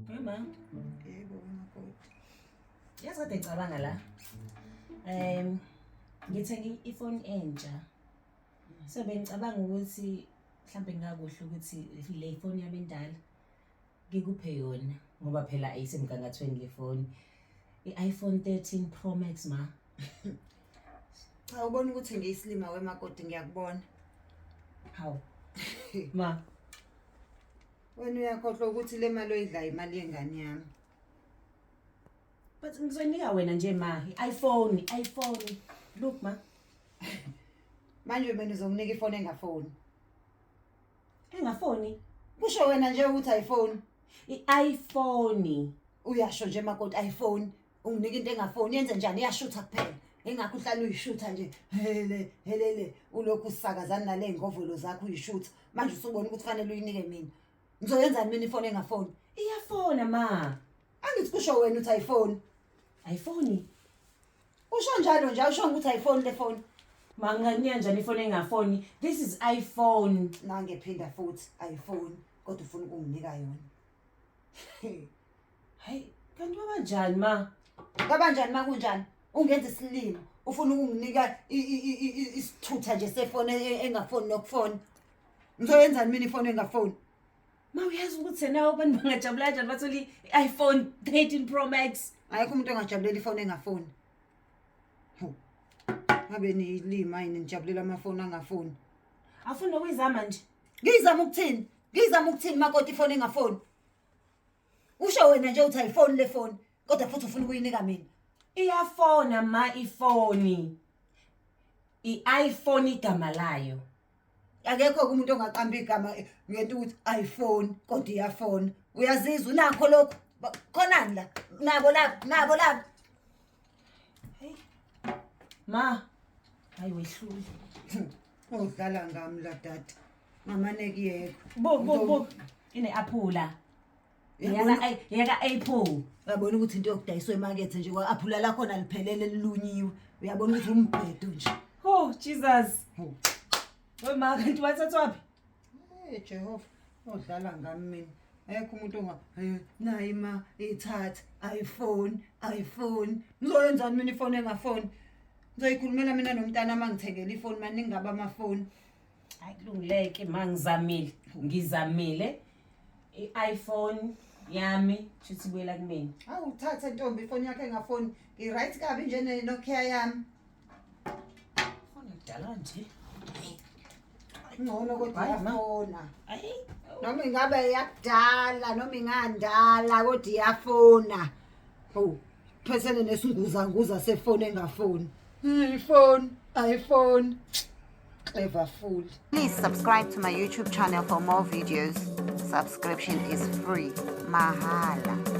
Mama, Yebo makoti. Yazi kade ngicabanga la. Ngithenge ifoni entsha. So bengicabanga ukuthi mhlambe kungakuhle ukuthi le foni yami endala ngikuphe yona ngoba phela ayisemgangathweni le foni. I-iPhone 13 Pro Max, ma. Cha, ubona ukuthi ngiyisilima wemakoti, ngiyakubona. Hawu. Ma, Wena uyakhohlwa ukuthi le mali oyidlayo imali yengane yami. But ngizoyinika wena nje, ma, i-iPhone, i-iPhone. Look, ma. Manje mina uzonginika ifoni engafoni? Engafoni. Kusho wena nje ukuthi ayifoni. I-iPhone. Uyasho nje makoti, iPhone. Unginika into engafoni, yenze njani? Iyashutha kuphela. Engakho uhlala uyishutha nje. Hele helele, ulokhu usakazana nale ngovolo zakho uyishutha. Manje usubona ukuthi fanele uyinike mina. Ngizoyenzani mina ifoni engafoni? Iyafona, ma. Angithi kusho wena uthi ayifoni. iPhone. Usho njalo nje, awusho ukuthi ayifoni le foni. Ma, ngingakunika njani ifoni engafoni? This is iPhone. Nangephinda futhi iPhone, kodwa ufuna ukunginika yona. Hayi, kanti wabanjani, ma? Kabanjani makunjani? Ungenza isilima. Ufuna ukunginika isithutha nje sefoni engafoni nokufona. Ngizoyenzani mina ifoni engafoni? Ma, uyazi ukuthi nawe abantu bangajabula kanjani bathole i-iPhone 13 Pro Max? Ayikho umuntu ongajabulela ifoni engafoni. Hu. Ngabe niyilima yini nijabulela amafoni angafoni? Afuna nokuyizama nje. Ngiyizama ukuthini? Ngiyizama ukuthini makoti, ifoni engafoni? Usho wena nje uthi ayifoni le foni, kodwa futhi ufuna ukuyinika mina. Iyafona, ma, ifoni. I-iPhone igama layo. Akekho umuntu ongaqamba igama ngento ukuthi iPhone kodwa iyafona. Uyazizwa unakho lokho? Khonani la? Nabo lapha, nabo lapha. Hey. Ma. Hayi, wehlule. Udlala ngami la dade. Ngamane kuyekho. Bu bu bu. Ine aphula. Yaka Apple. Uyabona ukuthi into yokudayiswa emakethe nje, kwa-aphula lakhona liphelele, lilunyiwe. Uyabona ukuthi umbhedo nje. Oh Jesus. Hawu. We ma, kanti wathathwaphi? Eh Jehova, udlala ngami mina. Ayekho umuntu onga nayi ma, ithatha iPhone, iPhone. Ngizoyenzani mina ifoni engafoni? Ngizoyikhulumela mina nomntana uma ngithengela ifoni, maningi ngaba amafoni. Hayi, kulungileke ma, ngizamile. Ngizamile. I-iPhone yami shuthi ibuyela kumina. Awu, thatha ntombi ifoni yakho engafoni. Ngi-right kabi nje ne-Nokia yami. Ifoni yakudala nje. Ngcono kodwa Hayi, ma. iyafona. Ayi. Noma ingabe yakudala noma ingandala, kodwa iyafona. Hawu, phesene nesinguzanguza sefoni engafoni. iPhone, iPhone. Clever fool. Please subscribe to my YouTube channel for more videos. Subscription is free. Mahala.